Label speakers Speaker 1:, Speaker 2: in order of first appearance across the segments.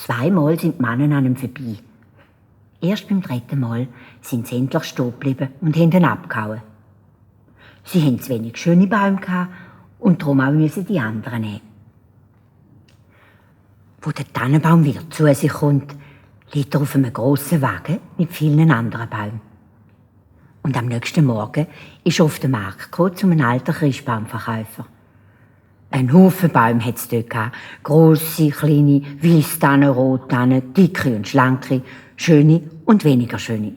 Speaker 1: 2-mal sind die Männer an ihm vorbei. Erst beim 3. Mal sind sie endlich stehen geblieben und haben ihn abgehauen. Sie hatten zu wenig schöne Bäume und darum auch müssen die anderen nehmen. Wo der Tannenbaum wieder zu sich kommt, liegt er auf einem grossen Wagen mit vielen anderen Bäumen. Und am nächsten Morgen ist er auf den Markt gekommen zu einem alten Christbaumverkäufer. Ein Haufen Bäume hat es dort gehabt. Grosse, kleine, Weisstannen, Rottannen, dicke und schlanke, schöne und weniger schöne.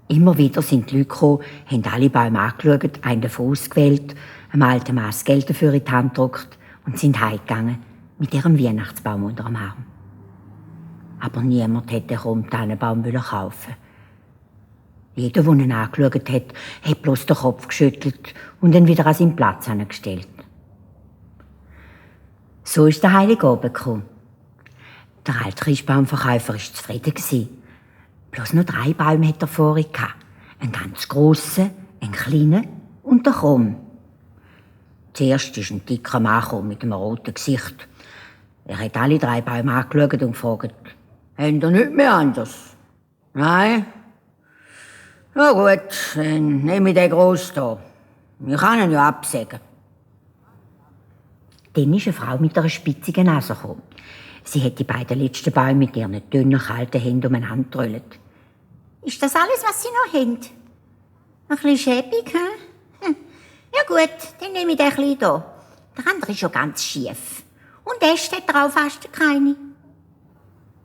Speaker 1: Immer wieder sind die Leute gekommen, haben alle Bäume angeschaut, einen davon ausgewählt, einem alten Mann das Geld dafür in die Hand gedrückt und sind heimgegangen mit ihrem Weihnachtsbaum unter dem Arm. Aber niemand hätte den Tannenbaum kaufen. Jeder, der ihn angeschaut hat bloß den Kopf geschüttelt und ihn wieder an seinen Platz angestellt. So ist der Heiligabend gekommen. Der alte Christbaumverkäufer war zufrieden. Bloß noch 3 Bäume hat er vorher gehabt. Einen ganz grossen, einen kleinen und einen krummen. Zuerst ist ein dicker Mann mit einem roten Gesicht. Er hat alle 3 Bäume angeschaut und gefragt, «Habt ihr nicht mehr anders?» «Nein?» «Na gut, dann nehme ich den grossen hier. Ich kann ihn ja absägen.» Dann ist eine Frau mit einer spitzigen Nase gekommen. Sie hat die beiden letzten Bäume mit ihren dünnen, kalten Händen umeinander gedrückt.
Speaker 2: «Ist das alles, was Sie noch haben? Ein bisschen schäbig, hä? Ja gut, dann nehme ich den kleinen hier. Der andere ist ja ganz schief. Und Äste hat er auch fast keine.»